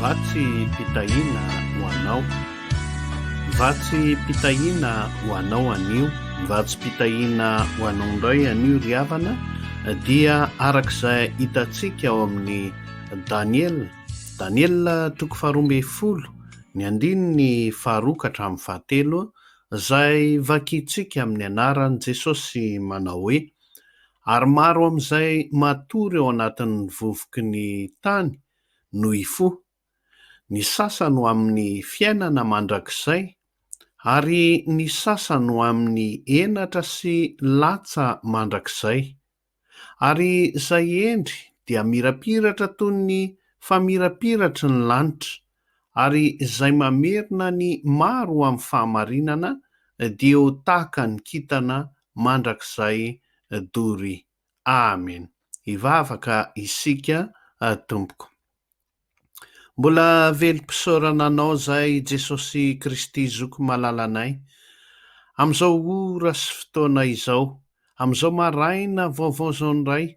Vatsim-pitahiana ho anao. Vatsim-pitahiana ho anao anio. Vatsim-pitahiana ho anao indray anio ry havana dia araka izay hitantsika ao amin'ny Daniela, Daniela toko 12, ny andininy faharoa ka hatramin'ny fahatelo, izay vakintsika amin'ny anaran'i Jesosy manao hoe, Ary maro amin'izay matory ao anatin'ny vovoky ny tany no hifoha, ny sasany ho amin'ny fiainana mandrakizay, ary ny sasany ho amin'ny henatra sy latsa mandrakizay. Ary izay hendry dia hamirapiratra toy ny famirapiratry ny lanitra, ary izay mamerina ny maro ho amin'ny fahamarinana dia ho tahaka ny kintana mandrakizay doria. Amen. Hivavaka isika tompoko. Mbola velom-pisaorana Anao izahay Jesosy Kristy Zoky malalanay, amin'izao ora sy fotoana izao, amin'izao maraina vaovao izao indray,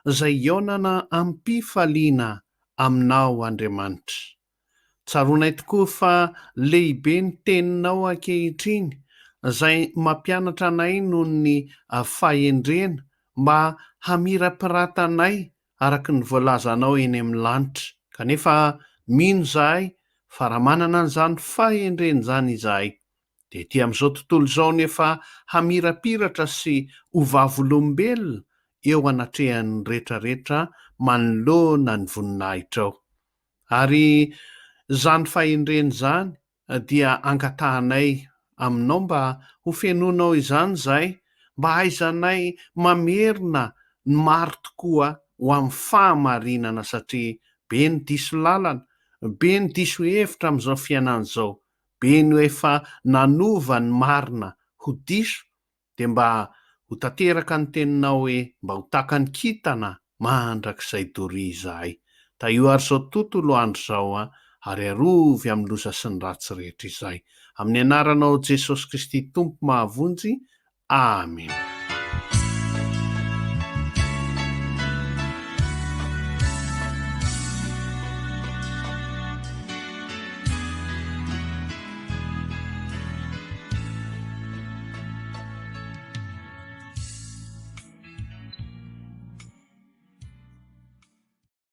izay hihaonana amim-pifaliana Aminao Andriamanitra. Tsaroanay tokoa fa lehibe ny Teninao ankehitriny, izay mampianatra anay noho ny fahendrena mba hamirapiratanay araka ny voalazanao eny amin'ny lanitra. Kanefa mino izahay fa raha manana an'izany fahendrena izany izahay, dia ety amin'izao tontolo izao nefa hamirapiratra sy ho vavolombelona eo anatrehan'ny rehetrarehetra manoloana ny voninahitrao. Ary izany fahendrena izany dia angatahanay aminao mba ho fenoinao izany izahay mba hahaizanay mamerina ny maro tokoa ho amin'ny fahamarinana satria be ny diso lalana, be ny diso hevitra amin'izao fiainana izao, be no efa nanova ny marina ho diso dia mba ho tanteraka ny teninao hoe mba ho tahaka ny kintana mandrakizay doria izahay. Tahio ary izao tontolo andro izao an, ary arovy amin'ny loza sy ny ratsy rehetra izay. Amin'ny anaranao Jesosy Kristy Tompo mahavonjy. Amena.